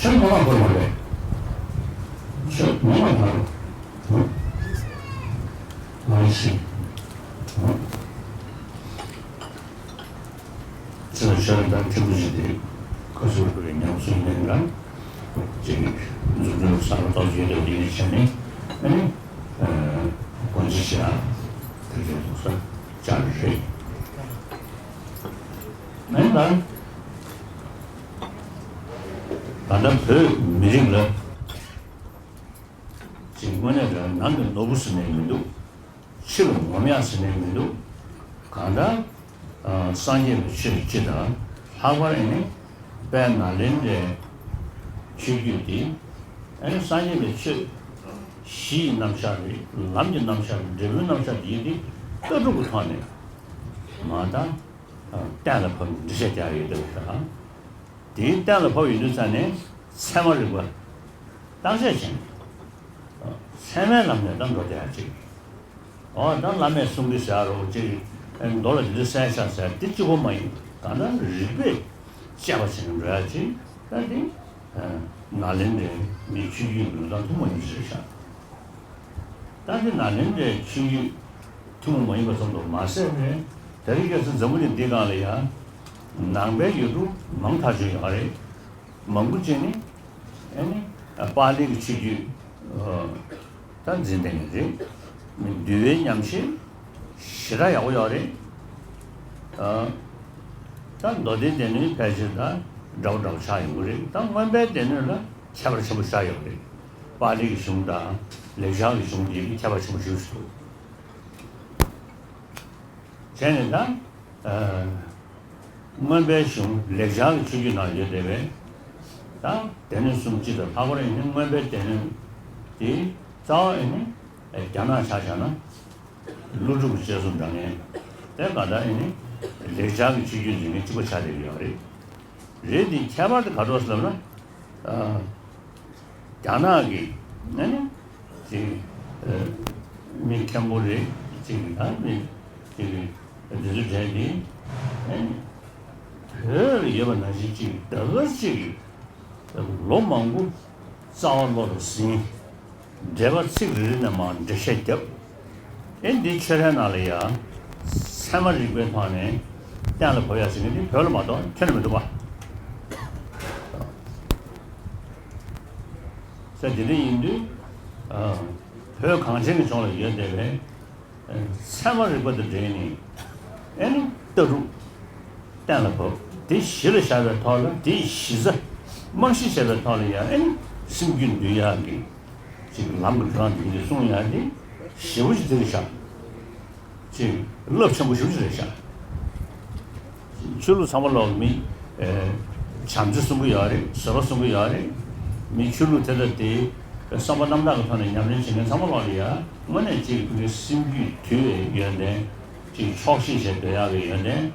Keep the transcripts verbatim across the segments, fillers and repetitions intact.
ཆོས་ངོ་མ་བོར་མ་རེད། ཆོས་ངོ་མ་དང་། ཨ་ནི་སྲིད། ཚེ་ལ་ཤར་དང་ཐིམ་པོ་ཞིག་དེ་ཁ་སུར་བའི་ཉམས་སུ་ལེན་ན། ཅིག་འཛུགས་སྐྲུན་གསར་པ་ཏོག་ཙམ་ཡོད་དེ་འདི་ནས་བྱས་ནས་ཨ་ནི་སྒོ་འབྱེད་བྱ་དེ་འདྲའི་ཐོག་ས་བཅར་རེད། ཨ་ནི་ད་ད་ལྟ་བོད་མི་རིགས་ལ་ཅིག་དངོས་གནས་དྲང་ནང་གི་ནོར་བུ་ཟེར་ནས་མི་འདུག་ཕྱི་ལ་ངོམ་ཡག་ཟེར་ནས་མི་འདུག་གང་ལྟར་ཨ་སངས་རྒྱས་པའི་ཆོས་སྤྱི་དང་ལྷག་པར་ཨ་ནི་དཔལ་ནཱ་ལེནྡྲའི་ཆོས་བརྒྱུད་འདི་ཨ་ནི་སངས་རྒྱས་པའི་ཆོས་གཞི་ཡི་རྣམ་གཞག་རེད། ལམ་གྱི་རྣམ་གཞག་རེད། འབྲས་བུའི་རྣམ་གཞག་འདི་ཡིན་ཏེ་ལྟ་གྲུབ་ཀྱི་ཐོག་ནས་མ་དང་གཏན་ལ་ཕབ་ནས་འགྲེལ་བཤད་རྒྱག་ཡོད་འདུག་ད། དེའི་གཏན་ལ་ཕབ་ཡོད་དུས་ཙང་ནས་ཚད་མ་རིག་པ་བརྟག་དཔྱད་བྱས་ནས་ཚད་མའི་ལམ་ནས་ད་འགྲོ་བསྡད་ཡ་ཅིག་ཨོ་ད་བླ་མས་གསུང་གི་ཟེར་རོ་ཅིག་མདོ་ལ་འདི་འདྲ་གསལ་བཞག་ཟེར་དེ་གཅིག་པོ་མ་ཡིན། གང་ལྟར་རིགས་པས་དཔྱད་པ་བྱས་ནས་འགྲོ་ཡ་ཅིག་ད་དེ་ནཱ་ལེནྡྲའི་མི་ཆོས་བརྒྱུད་ཀྱི་ལུང་དང་ཐུན་མོང་ཡིན་ཟེར་བཞག་ད་དེ་ནཱ་ལེནྡྲའི་ཆོས་བརྒྱུད་ཐུན་མོང་མ་ཡིན་པ་ཙམ་དུ་མ་ཟད་པས་དེ་རིང་ཁ་སང་འཛམ་བུ་གླིང་འདི་སྒང་ལ་ཡང་ནང་པའི་ཡུལ་གྲུ་མང་ཐག་ཆོད་ཡོད་རེད། མང་པོ་ཅིག་ནི་ཨ་ནི་པཱ་ལི་གི་ཆོས་བརྒྱུད་ད་འཛིན་བསྡད་ནི་རེད། འདུལ་བའི་ཉམས་བཞེས་ཞེ་དྲག་ཡག་པོ་ཡོད་རེད། ད་མདོ་སྡེའི་སྡེ་སྣོད་ཕལ་ཆེར་ད་འདྲ་བོ་འདྲ་བོ་ཆགས་ཡོང་གི་རེད། ད་མངོན་པའི་སྡེ་སྣོད་ལ་ཁྱད་པར་ཆེན་པོ་ཆགས་ཡོད་རེད། པཱ་ལི་གི་གཞུང་དང་ལེགས་སྦྱར་གྱི་གཞུང་འདི་ཁྱད་པར་ཆེན་པོ་ཞེ་པོ་ཞིག་འདུག་བྱས་ནས་ད། མངོན་པའི་གཞུང་ལེགས་སྦྱར་གྱི་ཆོས་བརྒྱུད་ནང་ཡོད་བསྡད་པའི་ད་སྡེ་སྣོད་གསུམ་སྤྱི་དང་ལྷག་པར་ཡིན་ན་མངོན་པའི་སྡེ་སྣོད་དེ་རྩ་བ་ཡིན་ན་རྒྱ་ནག་ཆ་བཞག་ན་ཀླུ་སྒྲུབ་ཀྱི་དཔྱད་རྩོམ་འདྲ་ངན་དེ་ག་ད་ཡིན་ན་ལེགས་སྦྱར་གྱི་ཆོས་བརྒྱུད་འཛིན་མཁན་གཅིག་པ་ཆགས་བསྡད་ཀྱི་ཡོད་རེད། རེད་དེ་ཁྱད་པར་དེ་ག་འདྲ་ཟེར་ལབ་ན། རྒྱ་ནག་གི་ཨ་ནི་ཅིག་མི་མཁན་པོ་རེད་ཅིག་ད་མི་ཅིག་འདི་ཚོ་གྲས་དེ་ཨ་ནི་བོད་ལ་ཡོད་པ་ནང་བཞིན་ཅིག་ད་ག་ཅིག་ལོ་མང་པོ་རྩ་བ་བློ་ལ་ཟིན། འགྲེལ་པ་ཚིག་རེ་རེ་ནས་མར་འགྲེལ་བཤད་བརྒྱབ། ཨེ་འདི་ཆོས་རའི་ནང་ལ་ཡང་ཚད་མ་རིག་པའི་ཐོག་ནས་གཏན་ལ་ཕབ་ཡ་ཟེར་མཁན་འདི་བོད་ལ་མ་གཏོགས་ཁྱོན་ནས་མི་འདུག་པ། ས་དེ་འདྲ་ཡིན་དུས་བོད་གངས་ཅན་གྱི་ལྗོངས་ལ་ཡོད་བསྡད་པའི་ཚད་མ་རིག་པ་དང་འབྲེལ་ནས་ཨེ་ནི་ལྟ་གྲུབ་གཏན་ལ་ཕབ། དེ་གཞི་ལ་བཞག་པའི་ཐོག་ལ་དེའི་གཞི་རྩ་རྨང་གཞི་བྱས་པའི་ཐོག་ལ་ཡང་ཨེ་ནི་སེམས་རྒྱུད་འདུལ་ཡག་གི་ཅིག་ལམ་གྱི་དོན་དེ་འདི་གསུང་ཡག་དེ་ཞེ་པོ་ཅིག་དེ་རེད་ཤག་ཅིག་རླབས་ཆེན་པོ་ཞེ་པོ་ཅིག་རེད་ཤག་ཆོས་ལུགས་ཚང་མ་ལོག་མི་བྱམས་བརྩེ་གསུང་གི་ཡོད་རེད། བཟོད་པ་གསུང་གི་ཡོད་རེད། མི་ཆོས་ལུགས་དེ་དང་དེ་བསམ་པ་རྣམ་དག་གི་ཐོག་ནས་ཉམས་ལེན་བྱེད་མཁན་ཚང་མ་ལོག་ལ་ཡ་དངོས་གནས་ཅིག་ཕ་གི་སེམས་རྒྱུད་དུལ་བའི་ཡོན་ཏན་ཅིག་ཆོག་ཤེས་བྱེད་སྡོད་ཡག་གི་ཡོན་ཏན།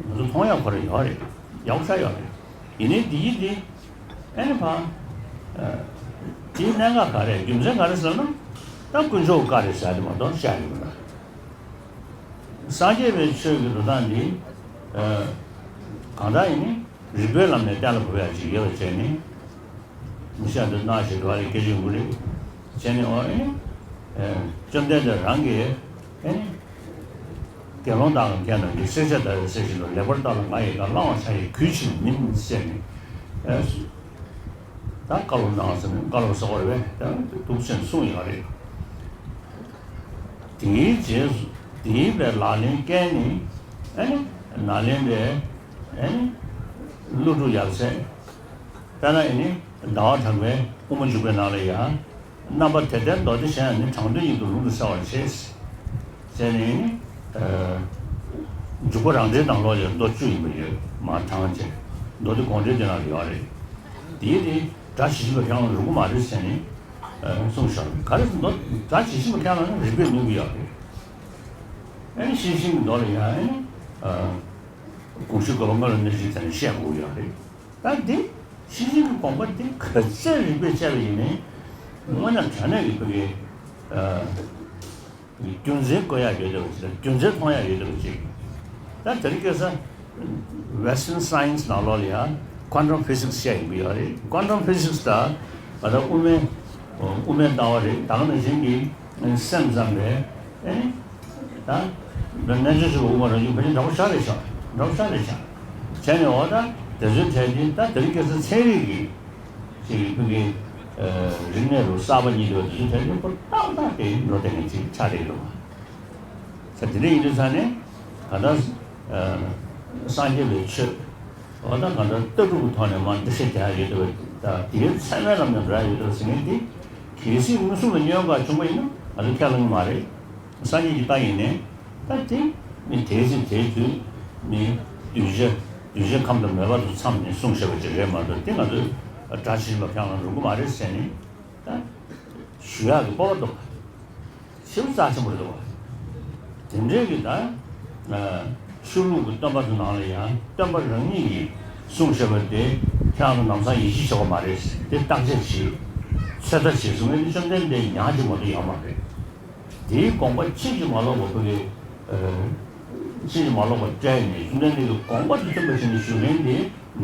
ང་ཚོ་མཐོང་ཡག་ཁོ་རང་ཡོད་རེད། ཡག་པོ་ཆགས་ཡོད་རེད། ཡིན་ནའི་འདི་ཡིན་འདི། ཨེ་ནི་ཕ། དེའི་གནད་འགག་ག་རེ་རྒྱུ་མཚན་ག་རེ་ཟེར་ན། ད་དཀོན་མཆོག་བཀའ་རེད་ཟེར་དེ་མ་གཏོགས་བཤད་ཡོད་མ་རེད། སངས་རྒྱས་པའི་ཆོས་ཀྱི་འགྲོ་སྟངས་འདི། གང་ལྟར་ཡིན་ནི་རིགས་པའི་ལམ་ནས་གཏན་ལ་ཕབ་ཡག་ཅིག་ཡོད་པ་བྱས་ནས། མི་ཤ་འདི་སྣ་ཞིག་འགྲོ་བ་རེད་སྐད་ཆ་ཡོང་གི་རེད། བྱས་ནས་འོ་ཨེ་ནི། བཅོམ་ལྡན་འདས་རང་གིས་ཨེ་ནི། དགེ་སློང་དག་གམ་མཁས་རྣམས་ཀྱིས། བསྲེག་བཅད་ལྟ་བའི་ཚེ་བཞིན་དུ། ལེགས་པར་བརྟགས་ལ་ང་ཡི་བཀའ། བླང་བར་བྱ་ཡི་གུས་ཕྱིར་མིན་ཟེར་ནས། ཨེ་ད་བཀའ་སློབ་གནང་ཟེར་ནས་བཀའ་སློབ་ཟེར་བ་རེད་པས། ད་འདུག་ཟེར་ནས་གསུངས་ཡོད་རེད། དེའི་རྗེས་སུ་དེའི་བའི་ལག་ལེན་བཀལ་ནས་ཨེ་ནི་ནཱ་ལེནྡྲའི་ཨེ་ནི་ཀླུ་སྒྲུབ་ཡབ་སྲས། དཔེར་ན་ཨེ་ནི་ཟླ་བ་གྲགས་པའི་དབུ་མ་འཇུག་པའི་ནང་ལ་ཡང་། རྣམ་པ་དེ་ལྟར་མདོ་སྡེ་གཞན་ཡང་ནི། དྲང་དོན་ཉིད་དུ་ལུང་དུ་གསལ་བར་བྱེད། ཟེར་ནས་ནི། འཇུག་པ་རང་འགྲེལ་ནང་ལོགས་ལ་མདོ་བཅུ་ཡིན་པ་ཡོད་མ་དྲངས་བྱས། མདོ་སྡེ་དགོངས་འགྲེལ་དེ་ནང་ལ་ཡོད་རེད། དེའི་དེ་སྒྲ་ཇི་བཞིན་པར་ཁས་བླངས་ལུགས་མ་རེད་ཟེར་ནས་གསུངས་ཤག་ག་རེ་ཟེར་མདོ་སྒྲ་ཇི་བཞིན་པར་ཁས་བླངས་ན་རིགས་པས་ནོན་གྱི་ཡོད་རེད། ཨ་ནི་ཤེས་བཞིན་གྱི་མདོ་ལ་ཡང་ཨ་ནི། དགོངས་གཞི་དགོས་པ་སྔ་ལ་གནས་ཚུལ་དེ་ནས་བཤད་དགོས་ཡོད་རེད། ད་འདི་ཤེས་བཞིན་གྱི་དགོངས་པ་འདི་ག་ཚད་རིགས་པས་དཔྱད་པ་ཡིན་ནའི། དངོས་གནས་དྲང་གནས་ཀྱི་ཕ་གི་རྒྱུ་མཚན་བཀོད་ཡག་ཡོད་བསྡད་པ་ཅིག་དང་རྒྱུ་མཚན་མཐོང་ཡག་ཡོད་བསྡད་པ་ཅིག་ད་དེ་རིང་ཁ་སང་Western Science ནང་ལོགས་ལ་ཡང་ Quantum physics བཤད་ཡོང་གི་ཡོད་རེད། Quantum physics ད་ང་ད་དབུ་མའི་དབུ་མའི་ལྟ་བ་རེད། ད་ག་ནང་བཞིན་གྱི་སེམས་ཙམ་རེད། ཨེ་ནི་ད་རྣལ་འབྱོར་ཞིག་གི་དབུ་མ་རང་བཞིན་ཕལ་ཆེར་འདྲ་པོ་ཤ་རེད་ཤག་འདྲ་པོ་ཤ་རེད་ཤག་བྱས་ནས་འོ་ད་དེ་ཚོའི་གྲས་འདི་ད་དེ་རིང་ཁ་སང་ཚན་རིག་གི་ཅིག་ཕུགས་ཀྱི་རིག་གནས་རུ་གསར་པ་གཉིས་འདུག་དེ་ཚོའི་གྲས་འདི་ཁོ་ཏག་ཏག་དེ་འགྲོ་བསྡད་མཁན་ཅིག་ཆགས་བསྡད་ཀྱི་འདུག་ས་དེ་འདྲ་ཡིན་དུས་ས་ནས་ད་ལྟ་སངས་རྒྱས་པའི་ཆོས། འོ་ད་གང་ལྟར་ལྟ་གྲུབ་ཀྱི་ཐོག་ནས་མར་འགྲེལ་བཤད་རྒྱག་ཡ་ཡོད་དེ། ད་དེའི་ཚད་མའི་ལམ་ནས་འགྲོ་ཡ་ཡོད་དེ་ཟེར་མཁན་དེ་གལ་སྲིད་མངོན་སུམ་ལ་ཉོན་ག་བྱུང་བ་ཡིན་ན་ང་ཚོ་ཁས་བླངས་ཀྱི་མ་རེད། སངས་རྒྱས་ཀྱི་ལྟ་ཡིན་ནའི་ད་དེ་ནི་དེའི་ཚེ་དེའི་དུས་ནི་གདུལ་བྱ་གདུལ་བྱ་ཁམས་དང་མོས་པ་དང་འཚམས་ནས་གསུངས་བཞག་པ་ཅིག་རེད་མ་གཏོགས་དེ་ང་ཚོས་སྒྲ་ཇི་བཞིན་པ་ཁས་བླངས་རུང་གི་མ་རེད་ཟེར་ནས་ད་ཞུ་ཡག་གི་སྤོབས་པ་འདུག་ཞེ་པོ་རྩ་ཆེན་པོ་རེད་འདུག་དེ་འདྲའི་གི་ད་ཆོས་ལུགས་ཀྱི་སྟོན་པ་ཚོ་ནང་ལ་ཡང་སྟོན་པ་རང་ཉིད་ཀྱིས་གསུངས་བཞག་པ་དེ་ཁྱེད་རང་ཚོ་ལམ་སང་ཡིད་ཆེས་བྱེད་དགོས་མ་རེད། དེ་བརྟག་དཔྱད་བྱེད་ཚོད་ལྟ་བྱེད་གསུངས་པའི་བཅོམ་ལྡན་འདས་ཉག་གཅིག་མ་གཏོགས་ཡོད་མ་རེད། དེའི་དགོངས་པ་ཕྱིན་ཅི་མ་ལོག་པ་ཕ་གི་ཕྱིན་ཅི་མ་ལོག་པ་བཀྲལ་ནས་བཅོམ་ལྡན་འདས་ཀྱི་དགོངས་པ་དེ་མཐུན་པ་བྱས་ནས་ཞུ་མཁན་དེ་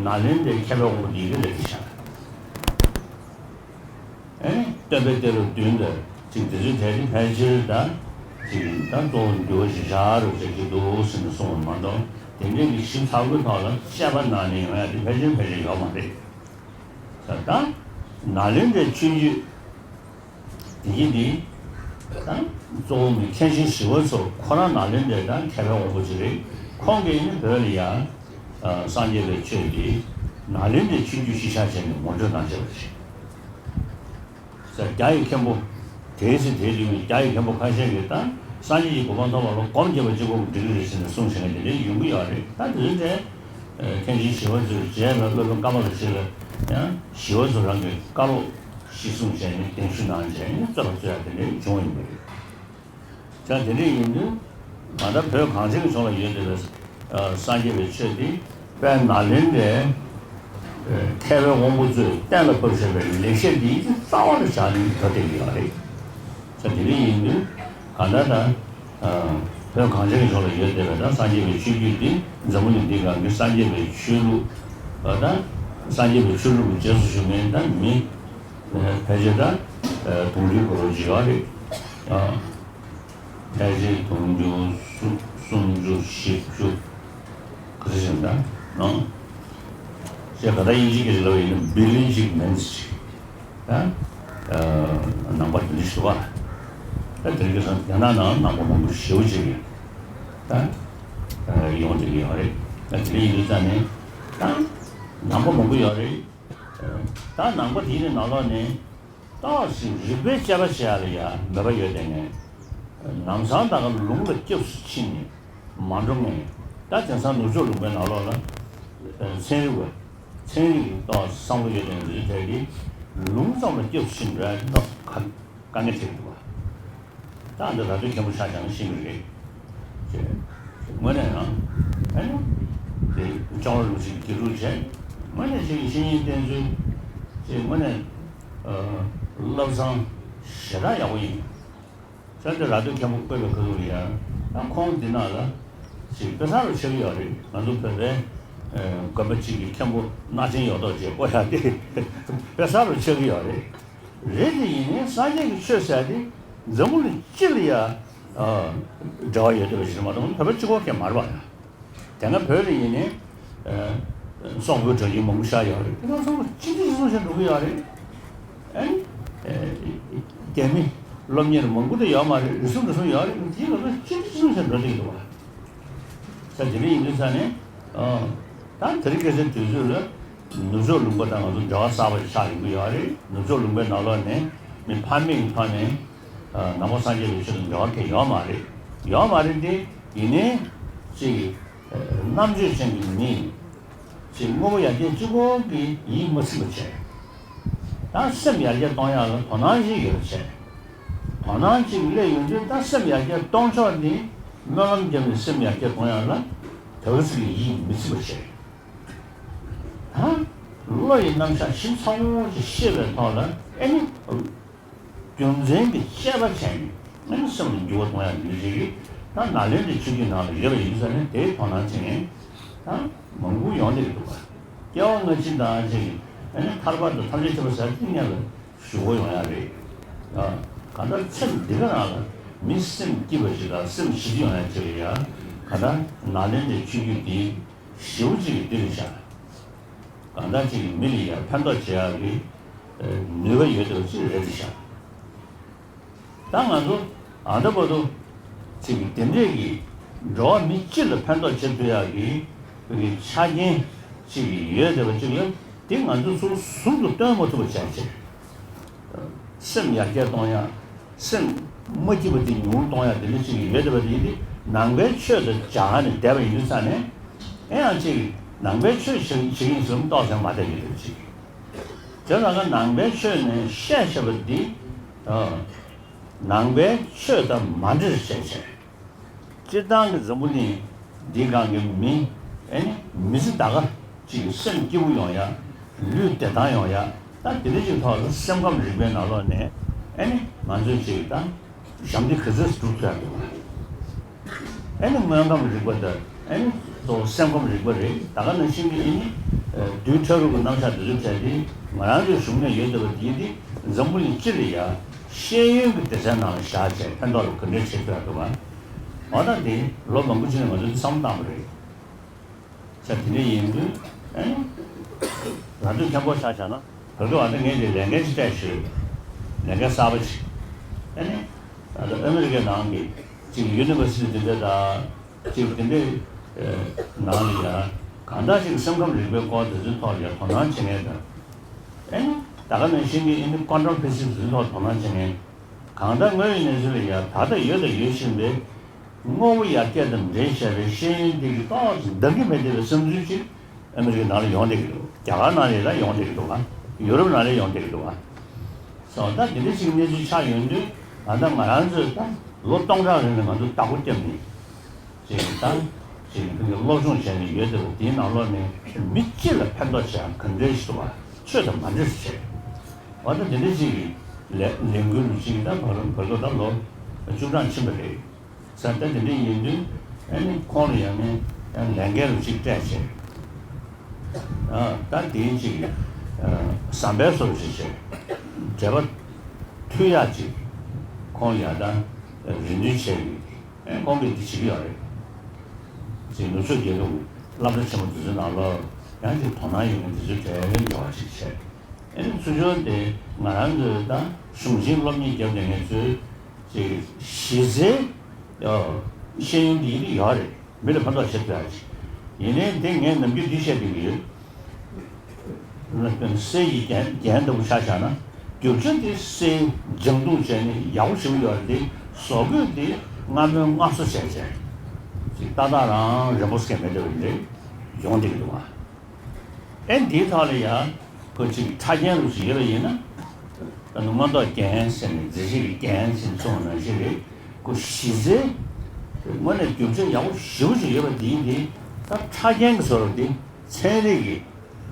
ནཱ་ལེནྡྲའི་མཁས་པའི་དབང་པོ་འདི་གི་ལས་ཀྱི་ཤ། ཨེ་སྟོན་པའི་གཏེར་ལ་བདུན་དང་ཅིག་དེ་ཚོའི་གྲས་དེ་ཕལ་ཆེར་ད་ཅིག་ད་གཙོ་བོ་འགྱུར་བ་ཞིག་བཞག་རོགས་བྱེད་ཀྱི་འདུག་ཟེར་ནས་གསུངས་པ་མ་གཏོགས་དེ་འདྲའི་གི་ཞིབ་ཚགས་པོའི་ཐོག་ལ་དཔྱད་པ་གནང་ནས་ཡོང་ཡ་དེ་ཕལ་ཆེར་ཕལ་ཆེར་ཡོད་མ་རེད། ད་ནཱ་ལེནྡྲའི་ཆོས་བརྒྱུད་དེ་གི་འདི་ད་གཙོ་བོ་མི་མཁན་ཆེན་ཞི་བ་འཚོ་ཁོ་རང་ནཱ་ལེནྡྲའི་ད་མཁས་པའི་དབང་པོ་ཅིག་རེད། ཁོང་གིས་ནི་བོད་ལ་ཡ་སངས་རྒྱས་པའི་ཆོས་འདི་ནཱ་ལེནྡྲའི་ཆོས་བརྒྱུད་གཞི་བཞག་བྱས་ནས་ངོ་སྤྲོད་གནང་བྱས་པ་རེད། ས་རྒྱ་ཡི་མཁན་པོ། དེའི་ཚེ་དེའི་དུས་རྒྱ་ཡི་མཁན་པོ་ཁ་ཤས་ཀྱིས་ད་སངས་རྒྱས་ཀྱི་གོ་འཕང་ཐོབ་པ་ལ་སྒོམ་བརྒྱབ་པ་གཅིག་པོ་འགྲིག་གི་རེད་ཟེར་ནས་གསུངས་བཞིན་པ་དེ་འདྲའི་ཡོང་གི་ཡོད་རེད། ད་དེ་ཚོའི་གྲས་མཁན་ཆེན་ཞི་བ་འཚོའི་རྗེས་ལ་སློབ་དཔོན་ཀ་མ་ལ་ཤཱི་ལ་ཡང་ཞི་བ་འཚོ་རང་གི་བཀའ་སློབ་གཞི་བཟུང་བྱས་ནས་གདན་ཞུ་གནང་བྱས་ནས་རྩོད་པ་རྩོད་ཡ་དེ་འདྲའི་བྱུང་བ་ཡིན་པ་རེད། ད་དེ་འདྲ་ཡིན་དུས་ང་ད་བོད་གངས་ཅན་གྱི་ལྗོངས་ལ་ཡོད་བསྡད་པའི་སངས་རྒྱས་པའི་ཆོས་འདི་དཔལ་ནཱ་ལེནྡྲའི་མཁས་པའི་དབང་པོ་ཚོས་གཏན་ལ་ཕབ་བཞག་པའི་ལེགས་བཤད་འདི་རྩ་བ་ལ་བཞག་ནས་འགྲོ་བསྡད་ཀྱི་ཡོད་རེད། ད་དེ་འདྲ་ཡིན་དུས་གང་ལྟར་ད་བོད་གངས་ཅན་གྱི་ལྗོངས་ལ་ཡོད་བསྡད་པའི་ད་སངས་རྒྱས་པའི་ཆོས་བརྒྱུད་འདི་འཛམ་བུ་གླིང་འདིའི་སྒང་གི་སངས་རྒྱས་པའི་ཆོས་ལུགས་ད་སངས་རྒྱས་པའི་ཆོས་ལུགས་ཀྱི་རྗེས་སུ་ཞུགས་མཁན་ད་མི་ཕལ་ཆེར་ད་དུང་ཕྱུར་འགོར་བ་ཅིག་ཡོད་རེད། ཕལ་ཆེར་དུང་ཕྱུར་སུམ་སུམ་ཅུ་བཞི་བཅུ་ག་ཚོད་ཅིག་འདུག་ཨང་། ཞེས་ག་ད་དབྱིན་ཇི་སྐད་ལ་ཡིན་ན་བི་ལི་ཡོན་ཅིག་མིན་ཅིག་ད་ནང་པ་དེ་འདྲ་ཞིག་འདུག་པ། ད་དེ་རིང་ཁ་སང་རྒྱ་ནག་ནང་ནང་པ་མང་པོ་ཞེ་པོ་ཅིག་ད་ཡོང་བསྡད་ཀྱི་ཡོད་རེད། ད་དེ་འདྲ་ཡིན་དུས་ཙང་ནས་ད་ནང་པ་མང་པོ་ཡོད་རེད། ད་ནང་པ་དེའི་ནང་ལོགས་ནས། ཏོག་ཙམ་རིག་པའི་དཔྱད་པ་བྱེད་ཡ་ལ་ཡ་མོས་པ་ཡོད་དེ་ནས། ལམ་སང་ད་ག་ལུང་ལ་སྐྱབས་སུ་ཕྱིན་ནས་མ་འགྲོ་ངེས། ད་དེང་སང་ནུབ་ཕྱོགས་ལུང་པའི་ནང་ལོགས་ལ་ཚན་རིག་པ། ཚན་རིག་གི་ཏོག་ཙམ་བསམ་བློ་ཡོད་དེ་ནས་རེད་དེ་གི་ལུང་ཙམ་ལ་སྐྱབས་སུ་ཕྱིན་འགྲོ་ཡ་ཏོག་ག་དཀའ་ངལ་འཕྲད་འདུག་བ། ད་འདི་ར་སྟོད་མཁན་པོ་ཆ་ཚང་ཤེས་ཀྱི་རེད། ཅེས། དངོས་གནས་ཡང་། ཨ་ནི། དེ་ལྕང་ལོ་རིན་པོ་ཆེ་གི་དགེ་ཕྲུག་བྱས། དངོས་གནས་ཅིག་གི་བཤེས་གཉེན་བསྟེན་ཚུལ། ཅེས་དངོས་གནས། ཨ། བློ་བཟང་ཞེ་དྲག་ཡག་པོ་ཡིན། ས་དེ་ར་སྟོད་མཁན་པོ་བཀོད་པའི་ཁ་ཐུག་ལ་ཡང་། ད་ཁོང་འདི་ནང་ལ། ཅིག་དཔེ་བཟང་རུ་ཆགས་ཀྱི་ཡོད་རེད། ང་ཚོ་བོད་པའི། ཨ། དགོན་པ་གཅིག་གི་མཁན་པོ་སྣ་ཆེན་ཡོད་མདོག་ཅེས་བཀོད་ཡག་དེ། དཔེ་བཟང་རུ་ཆགས་ཀྱི་ཡོད་རེད། རེད་དེ་ཡིན་ནའི་སངས་རྒྱས་ཀྱི་ཆོས་ཟེར་ཡ་དེ་འཛམ་བུ་གླིང་སྤྱི་ལ་ཡ། ཨ། འབྲེལ་བ་ཡོད་བསྡད་པ་ཞིག་རེད་མ་གཏོགས་བོད་པ་གཅིག་པོ་གས་མ་རེད་པ། དེ་སྔ་བོད་ལ་ཡིན་ནའི། ཨ། སོག་པོའི་གྲྭ་རྒྱུན་མང་པོ་ཤར་ཡོད་རེད། དེ་ཚོ་ཚང་མ་གཅིག་སྒྲིལ་གཅིག་མཚུངས་བྱས་འགྲོ་གི་ཡོད་རེད། ཨ་ནི། ཨ། རྒྱ་མི་སློབ་གཉེར་མང་པོ་དེ་ཡོད་མ་རེད། རེ་ཟུང་རེ་ཟུང་ཡོད་རེད། དེའི་ལོ་ཚོད་གཅིག་སྒྲིལ་གཅིག་མཚུངས་བྱས་འགྲོ་བསྡད་ཀྱི་འདུག་བ། ས་དེ་འདྲ་ཡིན་དུས་ས་ནས། ཨ། ད་དེ་རིང་ཁ་སང་དུས་ཚོད་ལ། ནུབ་ཕྱོགས་ལུང་པ་དང་ང་ཚོ་འབྲེལ་བ་གསར་པ་ཞིག་ཆགས་ཡོང་གི་ཡོད་རེད། ནུབ་ཕྱོགས་ལུང་པའི་ནང་ལོགས་ནས་མི་ཕ་མེས་ཀྱི་ཐོག་ནས། ཨ། ནང་པ་སངས་རྒྱས་པའི་ཆོས་དང་འབྲེལ་བ་གང་ཡང་ཡོད་མ་རེད། ཡོད་མ་རེད་དེ། ཡིན་ནའི་ཅིག་ཨ། རྣམ་དཔྱོད་ཅན་གྱི་མི་ཅིག་དངོས་པོ་ཡར་རྒྱས་གཅིག་པོ་གིས་ཡིད་མི་ཚིམ་པ་བྱས། ད་སེམས་ཡར་རྒྱས་གཏོང་ཡག་ལ་དོ་སྣང་ཞིག་ཡོད་བྱས། དོ་སྣང་ཅིག་སླེབས་ཡོང་དུས་ད་སེམས་ཡར་རྒྱས་གཏོང་ཕྱོགས་འདི་སྨོན་ལམ་བརྒྱབ་ནས་སེམས་ཡར་རྒྱས་གཏོང་ཡག་ལ་དེ་ག་ཚོད་ཀྱིས་ཡིད་མི་ཚིམ་པ་བྱས། ད་བློ་ཡི་རྣམ་གཞག་ཞིབ་ཚགས་པོ་ཅིག་ཤེས་པའི་ཐོག་ལ་ཨེ་ནི། རྒྱུ་མཚན་གྱི་དཔྱད་པ་བྱས་ནས་ཨེ་ནི་སེམས་ལ་འགྱུར་བ་གཏོང་ཡག་འདི་ཞིག་གིས་ད་ནཱ་ལེནྡྲའི་ཆོས་བརྒྱུད་ནང་ལ་ཡོད་པ་ཡིན་ཙང་ནས་དེའི་དོ་སྣང་བྱེད་མཁན་ད་མང་པོ་ཡོང་བསྡད་ཀྱི་འདུག་ག། སྐྱེ་བ་སྔ་ཕྱི་དང་ཅིག་ཨ་ནི་ཐར་པ་དང་ཐམས་ཅད་མཁྱེན་པ་ཟེར་དེ་སྔོན་ལ་ཞུ་དགོས་ཡོང་ཡ་རེད། ཨ། གང་ལྟར་ཚེ་འདི་ག་རང་ལ་མི་སེམས་སྐྱིད་པ་ཞིག་དང་སེམས་ཞི་བདེ་ཡོང་ཡ་ཅིག་ལ་ཡ། གང་ལྟར་ནཱ་ལེནྡྲའི་ཆོས་བརྒྱུད་འདི་ཞེ་པོ་ཅིག་གི་འདི་རེད་ཤག་གང་ལྟར་ཅིག་མི་ལ་ཡ་ཕན་ཐོགས་བྱེད་ཡག་གི་ནུས་པ་ཡོད་བསྡད་པ་ཅིག་རེད་ཤག་ད་ང་ཚོ་ཨ་ད་བར་དུ་ཅིག་དེ་འདྲས་ཀྱི་འགྲོ་བ་མི་སྤྱི་ལ་ཕན་ཐོགས་བྱེད་ཐུབ་ཡག་གི་ཆ་རྐྱེན་ཅིག་ཡོད་བསྡད་པ་ཅིག་ལ་དེ་ང་ཚོ་ཚུར་ཟུར་དུ་སྟོན་མ་ཐུབ་པ་བྱས་བྱས། སེམས་ཡར་རྒྱས་གཏོང་ཡག་སེམས་མ་སྐྱིད་པ་དེ་ཉུང་གཏོང་ཡག་དེ་འདྲ་ཅིག་ཡོད་བསྡད་པ་དེ་ཡིན་ཏེ། ནང་པའི་ཆོས་དང་སྦྱར་ནས་བསྡད་པ་ཡིན་དུས་ཙང་ནས། ཨེ་ཡང་ཅིག་ནང་པའི་ཆོས་བྱེད་བྱེད་ཀྱི་ཡིན་ཟེར་ཏོག་ཙམ་མ་བསྡད་ཡོད་པ་ཅིག་དེ་ལ་ང་ནང་པའི་ཆོས་ནས་བཤད་བཤད་པ་འདི། ཨ། ནང་པའི་ཆོས་དང་མ་འདྲེས་བྱས་བྱས། སྤྱིར་བཏང་གི་འཛམ་བུ་གླིང་འདིའི་སྒང་གི་མི། ཨེ་ནི་མི་ཚེ་ད་ག་ཅིག་སེམས་སྐྱིད་པོ་ཡོང་ཡ། ལུས་བདེ་ཐང་ཡོང་ཡ། ད་དེ་འདྲ་ཅིག་ཐོག་ལ་སེམས་ཁམས་རིག་པའི་ནང་ལོགས་ནས་ཨེ་ནི་ང་ཚོས་ཅིག་ད་ཞབས་འདེགས་ག་ཚོད་སྒྲུབ་ཐུབ་ཡ་འདུག་ཨེ་ནི་དངོས་ཁམས་རིག་པ་དང་ཨེ་ནི་གཙོ་བོ་སེམས་ཁམས་རིག་པ་རེད། ད་ག་ནང་བཞིན་གྱི་ཨེ་ནི་རྡུལ་ཕྲ་རབ་ཀྱི་རྣམ་གཞག་འདི་ཚོ་བྱས་ཏེ་ང་རང་ཚོའི་གཞུང་ནས་ཡོད་བསྡད་པ་འདི་འདི་འཛམ་བུ་གླིང་སྤྱི་ལ་ཡ་ཤེས་ཡོན་གྱི་སྡེ་ཚན་ནང་ལ་བཞག་བྱས་ཕན་ཐོགས་ལ་ག་འདྲས་བྱེད་ཐུབ་ཡ་འདུག་ག་འོ་ད་འདི་ལོ་མང་པོ་ཕྱིན་ནས་ང་ཚོས་འདི་བསམ་བློ་བཏང་བ་རེད། ས་དེ་འདྲ་ཡིན་དུས་ཨ་ནི་རང་ཚོས་མཁན་པོ་ཆགས་བྱས་ན་བོད་སྐད་བ་ད་ངས་འདི་ལས་འགན་ཅིག་སྤྲད་ཞུས། ལས་འགན་གསར་པ་ཅིག་ཨ་ནི་ད་ལྟ་ཨ་མི་རི་ཀའི་ནང་གི་ཅིག་ཡུ་ནི་ཝར་སི་ཊི་དེ་འདྲ་དང་ཅིག་དེ་འདྲའི་ནང་ལ་ཡ་གང་ལྟར་ཅིག་སེམས་ཁམས་རིག་པའི་སྐོར་དེ་ཚོའི་ཐོག་ལ་ཡ་དོ་སྣང་བྱེད་མཁན་དང་། ཨ་ནི་ད་ག་ནང་བཞིན་གྱི་ཨ་ནི་ཀོན་ཊམ་ཕི་ཟིག་སི་དེ་ཚོའི་ཐོག་དོ་སྣང་བྱེད་མཁན། གང་ལྟར་དངོས་ཡོད་གནས་ཚུལ་ལ་ཡ་ད་ལྟ་ཡོད་དང་ཡོད་བཞིན་པའི་དངོས་པོ་ཡར་རྒྱས་དང་འབྲེལ་བཞག་པའི་ཤེས་ཡོན་དེ་གི་ཏོག་ཙམ་འདང་གི་མེད་བསྡད་པའི་བསམ་ཚུལ་ཅིག་ཨ་མི་རི་ཀའི་ནང་ལ་ཡོང་བསྡད་ཀྱི་འདུག་རྒྱ་གར་ནང་ལ་ཡང་ཡོང་བསྡད་ཀྱི་འདུག་ག་ཡུ་རོབ་ནང་ལ་ཡོང་བསྡད་ཀྱི་འདུག་ག་སོ་ད་དེ་འདྲ་ཞིག་གནས་ཚུལ་ཆགས་ཡོང་དུས་ད་ལྟ་ང་རང་ཚོས་ད་ལོ་སྟོང་ཕྲག་རིང་ལ་ང་ཚོ་བདག་པོ་བརྒྱབ་ནས་ཅིག་ད་ཅིག་ཕ་གི་སློབ་སྦྱོང་བྱས་ནས་ཡོད་བསྡད་པ་དེའི་ནང་ལོགས་ནས་མི་སྤྱི་ལ་ཕན་ཐོགས་བྱེད་ཡ་ག་འདྲ་ཞིག་འདུག་ག་ཆོས་དང་མ་འདྲ་ཞིག་བྱས། འོ་ད་དེ་འདྲ་ཞིག་གི་ལས་ལས་འགུལ་ཅིག་ད་བར་བར་དུ་ད་ལོ་བཅུ་གྲངས་ཕྱིན་པ་རེད། ས་ད་དེ་འདྲ་ཡིན་དུས་ཨ་ནི་ཁོང་ལ་ཡང་ནི་ཡང་ལས་འགན་རུ་གཅིག་སྤྲད་བྱས། ཨ་ད་དེའི་གཅིག་ཨ་ཟམ་པའི་བཟོ་ཅིག་བྱས། འབྲེལ་བ་མཐུད་ཡག་ཅིག་ཁོང་ལ་ཡང་ད་རེ་འདུན་བྱས་ཡོད། ཨ་ཁོང་གིས་འདི་བྱེད་ཀྱི་ཡོད་རེད། ཅིག་ནུབ་ཕྱོགས་རྒྱལ་ཁབ་སློབ་གྲྭ་ཆེན་མོ་དེ་ཚོའི་ནང་ལོགས་ཡང་ཅིག་དོ་སྣང་ཡོད་མཁན་དེ་ཚོའི་གྲས་འབྲེལ་བ་ཅིག་བྱས། ཨ་ནི་ཚུར་ཕྱོགས་དེ་ང་རང་ཚོའི་ད་གཞུང་ཆེན་སློབ་གཉེར་བརྒྱབ་བསྡད་མཁན་ཚོའི་ཅིག་གཞི་རྩའི་ཤེས་ཡོན་འདི་ཡིན་ཡོད་རེད། མི་ལ་ཕན་ཐོགས་བྱེད་ཐུབ་ཡ་ཅིག་ཡིན་ནའི་འདི་ངས་ནམ་རྒྱུན་འདི་བཤད་བསྡད་ཀྱི་ཡོད། གསེར་གྱི་རྒྱན་རྒྱན་ལྟ་བུ་ཆ་བཞག་ན་རྒྱུ་ཆ་འདི་གསེར་སྦྱང་བརྡུང་བྱས་ནས་ཡག་པོ་ཞེ་པོ་ཡོད་རེད་དེ། བཟོ་བཀོད་འདི་སྔ་མོའི་སྔ་བཟོ་བྱས་བྱས་ཅིག་ཏག་ཏག་རང་རན་པོ་སྐད་མེད་བསྡད་པ་འདི་ཡོང་བསྡད་ཀྱི་འདུག་ག་ཨེ་འདིའི་ཐོག་ལ་ཡང་ཁོ་ཅིག་ཕྲ་རྒྱན་རུ་ཞིག་ཡོད་པ་ཡིན་ན། ད་ནི་མངོན་རྟོགས་རྒྱན་ཟེར་ནས་མཛེས་བྱེད་ཀྱི་རྒྱན་ཟེར་ནས་གསུངས་པ་ནང་བཞིན་རེད། ཁོ་གཞི་རྩའི་དངོས་གནས་རྒྱུ་ཆ་ཡག་པོ་ཞེ་པོ་ཅིག་ཡོད་པ་འདིའི་འདི་ད་ཕྲ་རྒྱན་གྱི་བཟོ་འདྲ་འདི་ཚན་རིག་གི་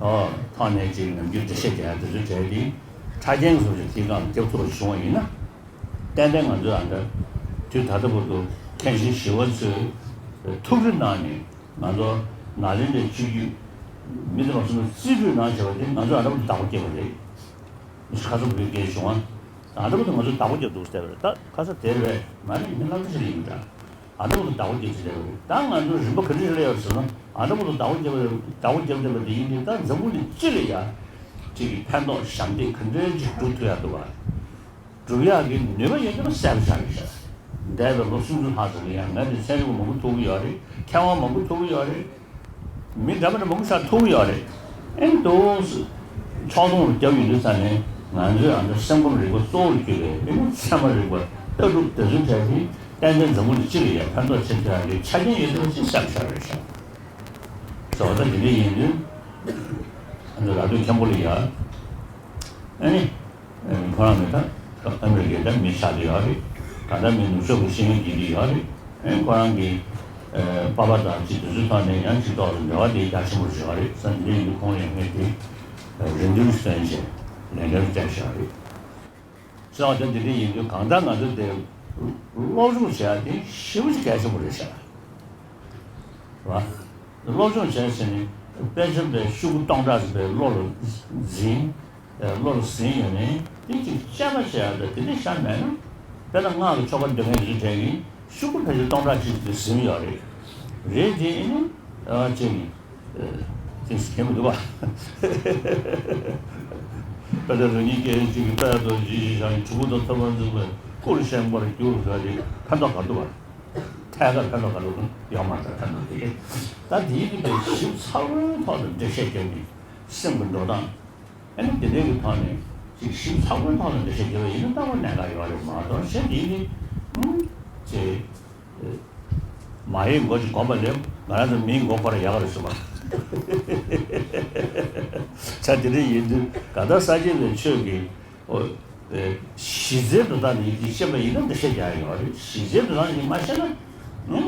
ཨོ་ཐོག་ནས་ཅིག་ནམ་རྒྱུན་འགྲེལ་བཤད་རྒྱག་ཡ་དེ་ཚོའི་གྲས་འདི་ཕྲ་རྒྱན་གྱི་བཟོ་འདྲ་འདིའི་སྒང་ལ་རྒྱབ་ཐུབ་པ་བྱུང་བ་ཡིན་ན། ཏན་ཏན་ང་ཚོས་ཨ་འདྲ་དུས་ད་ལྟ་བར་དུ་མཁན་ཆེན་ཞི་བ་འཚོའི་ཐུགས་རེ་གནང་ནས། ང་ཚོ་ནཱ་ལེནྡྲའི་ཆོས་བརྒྱུད་མི་དེ་མ་སོང་ན་རྩིས་སྤྲོད་གནང་བྱས་པ་དེ་ང་ཚོ་ཨ་འདྲ་པོ་བདག་པོ་བརྒྱབ་པ་རེད། ཁ་སང་བོད་སྐད་བྱུང་བ། ཨ་འདྲ་པོ་དེ་ང་ཚོ་བདག་པོ་བརྒྱབ་འདུག་ཟེར་བ་རེད། ད་ཁ་སང་དེར་བས་མ་རེད། མི་ལྷག་ཆ་ཞིག་ཡིན་འདྲ། ཨ་འདྲ་པོ་དེ་བདག་པོ་བརྒྱབ་ཟེར་བ་རེད། ད་ང་ཚོ་རིམ་པ་ག་འདྲ་ཞིག་སླེབས་ཡོད་ཟེར་ན་ཨ་འདྲ་པོ་དེ་བདག་པོ་བརྒྱབ་པ་རེད། བདག་པོ་བརྒྱབ་བསྡད་པ་དེ་ཡིན་དུས་ད་འཛམ་བུ་གླིང་སྤྱི་ལ་ཡ་ཅིག་གི་ཕན་ཐོགས་ཞབས་འདེགས་ག་འདྲ་ཅིག་སྒྲུབ་ཐུབ་ཡ་འདུག་བ། སྒྲུབ་ཡག་གི་ནུས་པ་ཡོད་ན་གསལ་པོ་ཆགས་ཡོད་ཤག་འདས་པའི་ལོ་སུམ་ཅུ་ལྷག་ཙམ་ལ་ཡང་ང་ཚོས་ཚན་རིག་པ་མང་པོ་ཐུག་གི་ཡོད་རེད། མཁས་དབང་མང་པོ་ཐུག་གི་ཡོད་རེད། མི་འདྲ་མི་འདྲ་མང་པོ་ཞིག་ཐུག་གི་ཡོད་རེད། ཨེ་འདུག་སེ་ཕྱོགས་སྡོམ་རུ་བརྒྱབ་ཡོང་དུས་ཙང་ནས་ང་ཚོས་ཨ་འདྲ་སེམས་ཁམས་རིག་པ་གཙོ་བོར་གྱུར་པའི་ཨེ་ཚད་མ་རིག་པ་ལྟ་གྲུབ་དེ་ཚོའི་གྲས་དེ་ཏན་ཏན་འཛམ་བུ་གླིང་སྤྱི་ལ་ཡང་ཕན་ཐོགས་བྱེད་ཐུབ་ཡག་གི་ཆ་རྐྱེན་ཡོད་ཚུལ་ཅིག་གསལ་པོ་ཆགས་ཡོད་ཤག་སོ་ད་འདི་འདྲ་ཡིན་དུས་ཨ་འདྲ་ལ་དུས་མཁན་པོ་ལ་ཡ་ཨ་ནི། ཁོ་རང་ནི་ད་ཨ་མི་རི་ཀའི་ད་མི་ཆགས་ཀྱི་ཡོད་རེད། ད་ལྟ་མི་ནུབ་ཕྱོགས་ཀྱི་ཤེས་ཡོན་སྦྱིན་གྱི་ཡོད་རེད། ཨེ་ཁོ་རང་གི་ཨེ་པ་ཕ་དང་ཅིག་དེ་ཚོའི་ཐོག་ནས་ཡང་ཅིག་ཐོག་ལ་འབྲེལ་བ་དེ་རྒྱ་ཆེན་པོ་ཞིག་ཡོད་རེད་བསམ་གྱི་འདུག་ཁོང་ལ་ཡང་ངས་དེ་རེ་འདུན་བཏོན་བྱས་ལས་འགན་སྤྲད་བཞག་རེད། སོང་ཙང་དེ་འདྲ་ཡིན་དུས་གང་ལྟར་ང་ཚོ་དེ་སློབ་སྦྱོང་བྱེད་ཡ་དེ་ཞེ་པོ་ཅིག་གལ་ཆེན་པོ་རེད་ཤག་རེད་བ། སློབ་སྦྱོང་བྱས་ཟིན་ནས་ དཔེ་ཆ་དེ་ཤོག་གུ་སྟོང་ཕྲག་ཙམ་པའི་བློ་ལ་འཛིན། བློ་ལ་ཟིན་ཡོད་ནའི་དེ་གཅིག་དཔྱད་པ་བྱེད་ཡག་དེ་དེ་འདྲ་ཤར་མེད་ན། དཔེར་ན་སྔགས་ཀྱི་ཆོ་ག་འདོན་མཁན་ཡིན་དུས་དྲན་གྱི་ཤོག་གུ་ཕལ་ཆེར་སྟོང་ཕྲག་གཅིག་དེ་ཟིན་ཡོད་རེད། རེད་དེ་ཨེ་ནི་ཨ་ཅེ་ནི་ཨ་ཅེ་ཟིན་མི་འདུག་པ། དཔེ་ཆ་རང་ཉིད་སྐད་ཡིག་གཅིག་གི་དཔེ་དང་ཇི་ཞིག་བྱ་ཡི་གྲུ་གུ་དང་ཐོབ་པར་འཛིན་པའི་སྐུ་ལ་བཤད་པར་འགྱུར་ཟེར་ཏེ་ཕན་ཐོགས་ག་འདུག་པ། ཐད་ཀར་ཕན་ཐོགས་ག་འདུག་ཡོད་མ་རེད། ཕན་ཐོགས་དེ་ད་དེའི་གི་དཔེ་ཞིབ་ཚགས་པོའི་ཐོག་ཏུ་འགྲེལ་བཤད་བརྒྱབ་ནས་སེམས་ཀྱི་འགྲོ་སྟངས། ཨ་ནི་དེ་འདྲའི་གི་ཐོག་ནས་ཅིག་ཞིབ་ཚགས་པོའི་ཐོག་ནས་འགྲེལ་བཤད་རྒྱབ་པ་ཡིན་ན་ལྟ་བུ་གནད་འགག་ཡོད་རེད་མ་གཏོགས་གཞན་དེ་ནི་ཨུམ་ཅེ་མ་ཡི་མགོ་ཅིག་གོམ་པ་ལེབ་ང་རང་ཚོ་མིའི་མགོ་སྐོར་ཡག་རེད་ཞུ་བ། ཆ་དེ་འདྲ་ཡིན་དུས་ག་ད་ས་སྐྱ་པའི་ཆོས་ཀྱི་ཨོ། གཞི་རྩའི་འགྲོ་སྟངས་འདི་ཤེས་པ་ཡིན་ན་འདི་ཤེས་ཀྱང་ཡོད་རེད། གཞི་རྩའི་འགྲོ་སྟངས་འདི་མ་ཤེས་ན་ནི།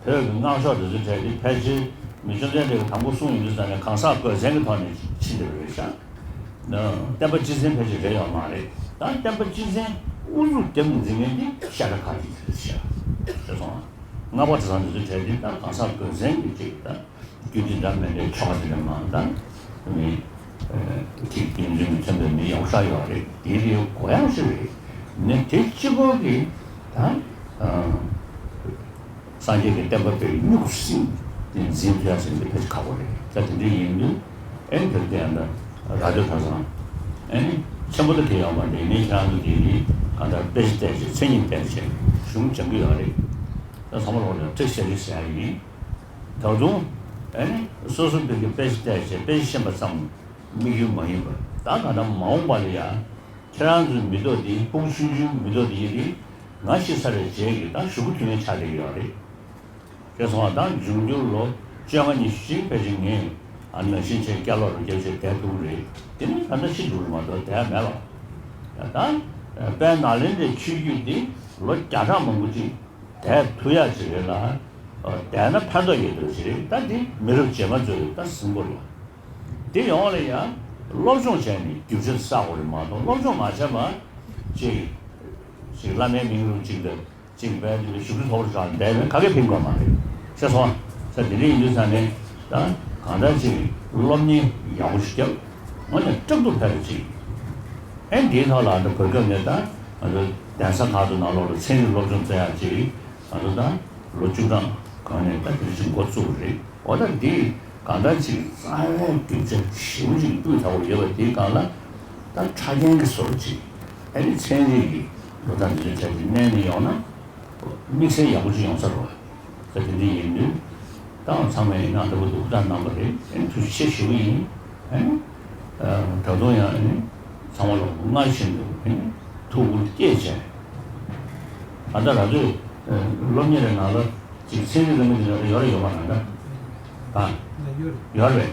བོད་ཀྱི་སྔགས་ཕྱོགས་འདི་ཚོའི་གྲས་འདི་ཕལ་ཆེར་མི་བཅོམ་ལྡན་འདས་ཀྱིས་དང་པོ་གསུངས་ཡོང་དུས་ཙང་ནས་གང་ཟག་དགོས་མཚན་གྱི་ཐོག་ནས་ཕྱིན་བསྡད་པ་རེད་ཤག་བསྟན་པ་སྤྱི་མཚན་ཕལ་ཆེར་རེད་ཡོད་མ་རེད། ད་བསྟན་པ་སྤྱི་མཚན་དབུ་འཛུགས་རྒྱབ་ནས་འཛིན་མཁན་འདི་ཤ་ཁྲག་ཁ་ཅིག་རེད་ཤག་དེ་སོང་ང་། སྔགས་པ་གྲྭ་ཚང་འདི་ཚོའི་གྲས་འདི་ད་གང་ཟག་དགོས་མཚན་གྱི་ཅིག་ད། རྒྱུ་འདི་འདྲ་མེད་འདྲའི་ཆོ་ག་འདི་འདྲ་མང་དང་། མི་ཅིག་རྒྱུན་འཛིན་མི་ཚན་པའི་མི་ཡོང་ས་ཡོད་རེད། དེའི་རིགས་གོ་ཡག་ཞིག་རེད། ནི་དེ་གཅིག་པོ་གིས་ད་སངས་རྒྱས་ཀྱི་བསྟན་པ་དཔེ་སྨྱུག་སྲིང་དེ་འཛིན་ཐུབ་ཡག་ཟེར་འདི་ཕལ་ཆེར་ཁག་པོ་རེད། ད་དེ་འདྲ་ཡིན་དུས་ཨེ་ནི་དེར་བལྟས་ན་ར་ཏོ་གྲྭ་ཚང་ཨེ་ནི་ཆེན་པོ་ད་དེ་ཡོང་བ་འདི་ནི་ཁྱེད་རང་ཚོ་དེ་ནི་གང་ལྟར་དཔེ་ཆ་བལྟས་བྱས་མཚན་ཉིད་བལྟས་བྱས་གཞུང་སྦྱང་གི་ཡོད་རེད། ད་ཚང་མ་ལོག་ནས་བཀྲ་ཤིས་བདེ་ལེགས་ཟེར་ཡག་ཡིན། ད་དུང་ཨེ་ནི་སོ་སོ་སྤེལ་གྱི་དཔེ་ཆ་བལྟས་བྱས་དཔེ་ཆ་ཤེས་པ་ཙམ་དམིགས་ཡུལ་མ་ཡིན་པར་ད་ག་ད་མ་འོངས་པ་ལ་ཡ་ཁྱེད་རང་ཚོའི་མི་ཐོག་འདི་སྤུ་གུ་ཆུང་ཆུང་མི་ཐོག་འདི་ཡི་རིགས་ང་ཤི་ཚར་བའི་རྗེས་ཀྱི་ད་གཞུག་གུ་དུས་ངན་ཆགས་བསྡད་ཀྱི་ཡོད་རེད། དེ་སོང་བ་ད་འབྱུང་འགྱུར་ལོ་བཅོ་ལྔ་ཉི་ཤུ་ཅིག་ཕལ་ཆེར་ངས་ཨ་ནང་བཞིན་བྱས་སྐྱ་ལོག་རུ་རྒྱབ་བྱས་བསྡད་ཐུབ་ཀྱི་རེད། དེ་ནི་ད་ལྟ་ཤི་འགྲོ་གི་མ་གཏོགས་བསྡད་ཡ་མེད་པ། ད་དཔལ་ནཱ་ལེནྡྲའི་ཆོས་བརྒྱུད་འདི་ལོ་བརྒྱ་ཕྲག་མང་པོ་ཅིག་བསྡད་ཐུབ་ཡག་ཅིག་རེད་ལ། བསྡད་ན་ཕན་ཐོགས་ཡོད་འདོད་ཅིག་རེད། ད་འདི་མི་རབས་རྗེས་མ་ཚོས་ད་ཟིན་དགོས་རེད། འདི་ཡོང་ལ་ཡང་སློབ་སྦྱོང་བྱས་ནས་རྒྱུ་ཆ་བསགས་དགོས་རེད་མ་གཏོགས་སློབ་སྦྱོང་མ་བྱས་པ་ཅིག་ཅིག་བླ་མའི་མིང་རུ་ཅིག་དང་ཅིག་བས་ཅིག་ཞུ་རྒྱུ་ཐོག་རུ་བཞག་བསྡད་ན་ག་གེ་ཕན་དགོས་མ་རེད། ཤེས་སོང་ཨ། ས་འདི་འདྲ་ཡིན་དུས་ས་ནས་ད་གང་ལྟར་ཅིག་སློབ་གཉེར་ཡག་པོ་ཞིག་བརྒྱབ། འོ་ནས་སྐྲག་སྡུག་ཕེབས་རེ་ཅིག་ཨེ་འདིའི་ཐོག་ལ་ད་གོ་སྐབས་ནས་ད་ང་ཚོ་གདན་ས་ཁག་ཏུ་ནང་ལོགས་ལ་ཚན་རིག་སློབ་སྦྱོང་བྱེད་ཡག་ཅིག་ང་ཚོ་ད་ལོ་བཅུ་གྲངས་གོང་ནས་ད་དེ་ཅིག་འགོ་བཙུགས་པ་རེད། འོ་ད་འདི་གང་ལྟར་ཅིག་རྩ་བའི་རྒྱུ་ཆ་ཞེ་པོ་ཅིག་སྤུས་དག་པོ་ཡོད་པ་དེའི་སྒང་ལ་ད་ཕྲ་རྒྱན་གྱི་བཟོ་འདྲ་ཅིག་ཨ་ནི་ཚན་རིག་གི་འགྲོ་སྟངས་འདི་ཚོའི་གྲས་དེ་གནས་ནས་ཡོང་ན་དམིགས་བསལ་ཡག་པོ་ཅིག་ཡོང་ས་རེད། ད་དེ་འདྲ་ཡིན་དུས་ད་ཚང་མས་ཡིན་ན་ད་བུ་འདུག་ད་གནང་པ་རེད། ཨ་ནི་ཐུགས་རྗེ་ཆེ་ཞུ་གི་ཡིན། ཨ་ནི་ད་དུང་ཡང་ཨ་ནི་ཚང་མ་ལ་སྔར་བཞིན་དུ་ཨ་ནི་ཐུགས་ཁུར་བསྐྱེད་བྱས། ཨ་ད་ར་ཚོས་སློབ་གཉེར་རེ་ནང་ལ་ཅིག་ཚན་རིག་ལ་མི་དེ་ཡོད་རེད་ཡོད་པ་ནང་ད། ཨ་ཡོད་རེད། ཡོད་རེད།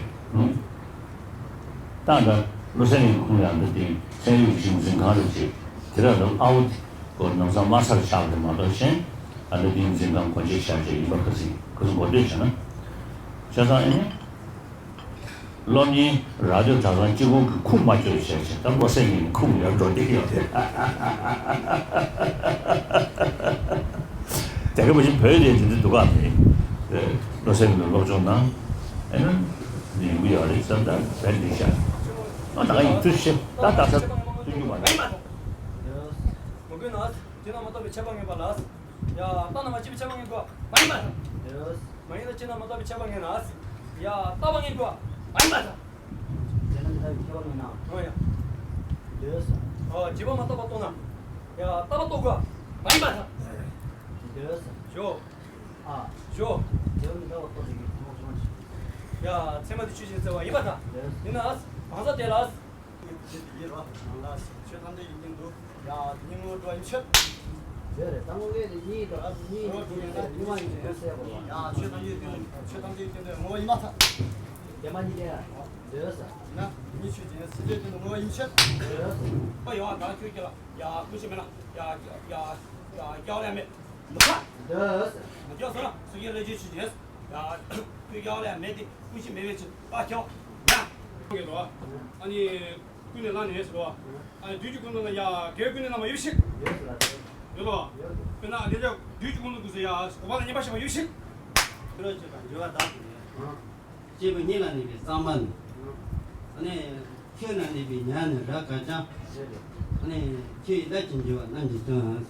ད་ད་བློ་གསལ་གླིང་ཁུངས་ཡང་འདི་དེ་ཚན་རིག་གི་འཛིན་ཁང་རེད་ཅེས་དེ་ར་ལ་ཨ་བོ་གོ་ནང་ཚང་མ་ཚར་ཆགས་རེད་མ་གཏོགས་གཞན་ཨ་འདི་དེ་འཛིན་ཁང་སྒོ་འབྱེད་བྱ་བྱེད་ཡིན་པ་ཁ་སིང་ཁ་སིང་གོ་ཐོས་བྱས་ན་བྱས་ཙང་ཨེ་ནི། སློབ་གཉེར་ར་སྟོད་གྲྭ་ཚང་གཅིག་པོ་གི་ཁུངས་མ་བཅོལ་བྱས་བྱས་ད་བློ་གསལ་གླིང་ཁུངས་ཡར་འགྲོ་བསྡད་ཡོད་རེད། དེ་ག་བ་ཞིག་བོད་དེ་དེ་འདྲ་འདུག་ག་མེད། བློ་གསལ་གླིང་དུ་སློབ་སྦྱོང་གནང་། ཨེ་ན་ཡོང་གི་ཡོད་རེད་བསམ་ད་བས་འདི་ཤག་ཨ་ད་ག་ཡིན་དུས་ཤེས་ད་ད་ས་ཐུག་རྒྱུ་མ་རེད། མ་གུས་ན་དེ་ན་མ་གཏོགས་པའི་ཆད་པ་ངེས་པ་ལ། ཡ། རྟགས་རྣམ་པ་གཅིག་པའི་ཆད་པ་ངེས་དགོས། མ་ཡིན་པ་དང་། ཡོད། མ་ཡིན་ན་ཅི་རྣམ་པ་རྟགས་པའི་ཆད་པ་ངེས་ན། ཡ། རྟག་པ་ངེས་དགོས། མ་ཡིན་པ་དང་། ཅི་རྣམ་པ་རྟགས་པའི་ཆད་པ་ངེས་ན། ཨོ་ཡ། ཡོད། ཨོ་རྗེས་དཔག་མ་རྟག་པ་རྟོགས་ན། ཡ། རྟག་པ་རྟོགས་དགོས། མ་ཡིན་པ་དང་། ཡོད། ཞོ། ཨ། ཞོ། རྗེས་དཔག་མ་རྟག་པ་རྟོགས་ཟིན་གྱི་ཐུན་མོང་ཆུང་ཆུང་། ཡ། ཚད་མ་དེ་ཆོས་ཅན་བཙལ་བ་ཡིན་པ་དང་། ཡོད། ཡིན་ན། གང་ཟག་དེ་ལ། ཡིན་རོ། ནང་ལ་ཆོས་ཐམས་ཅད་ཡིན་གྱི་འདུག་ཡ། དེ་ཉིད་ངོ་བོ་འགྲོ་བ་ཡིན་ཕྱིར། དེ་རེད། ད་ངོ་བོ་དེ་གཉིས་དང་ཨ་གཉིས་ངོ་བོ་འགྲོ་ཡིན་ན་གཉིས་མ་ཡིན་གྱི་འདུག་གསལ་པོ་ལ། ཡ། ཆོས་ཐམས་ཅད་ཀྱི་ཆོས་ཐམས་ཅད་ཀྱི་ངོ་བོ་ཡིན་མ་ཐག་དེ་མ་ཡིན་ཏེ། འདོད་ས། ཡིན་ན་གཉིས་ཆོས་ཅན། སེམས་ཅན་དེ་ནི་ངོ་བོ་ཡིན་ཕྱིར། འདོད་ས། པ་ཡོང་བ་གང་ཁྱོད་ཀྱི་ལ། ཡ། ཀུན་གཞི་མེད་ན། ཡ། ཡ། ཡ། སྐྱེ་བ་ལེན་མེད། མི་ཁ། འདོད་ས། མི་སྐྱོ་ས་ན་སུ་ཡིན་ལས་ཀྱི་ཆོས་ཅན། ཡ། ཁྱོད་ཀྱང་ལས་མེད་དེ་ཀུན་གཞི་མེད་པའི་ཕྱིར་ད་ཁྱོད་ཡ། ངེས་སོ། ཨ་ནི་ཀུན་ནས་བླངས་ནས་ཟེར་བ། ཨ་ནི་དུས་ཀྱི་ཀུན་ཏུ་ན་ཡ་གལ་ཀུན་ནས་རྣམ་པ་ཡོད་ཞིག་ཡོད་ལ། དཔེར་ན་དེ་ལྟར་དུས་ཀྱི་ཀུན་ཏུ་ཀུན་སེ་ཡ་གོ་བ་ལ་ཉན་པ་ཞིག་པ་ཡོད་ཞིག་འགྱུར་བ་བྱེད་པ་འགྱུར་བ་དག་ཏུ་ཡོད། སྐྱེས་བུ་གཉིས་ལ་གནས་པའི་གཙང་མ་ནི། ཨ་ནི་ཆོས་ལ་གནས་པའི་ཉ་ནི་ར་ག་ཅང་། ཨ་ནི་ཆོས་ཡི་བདག་གི་འགྱུར་བ་རྣམས་ཀྱིས་སྟོན།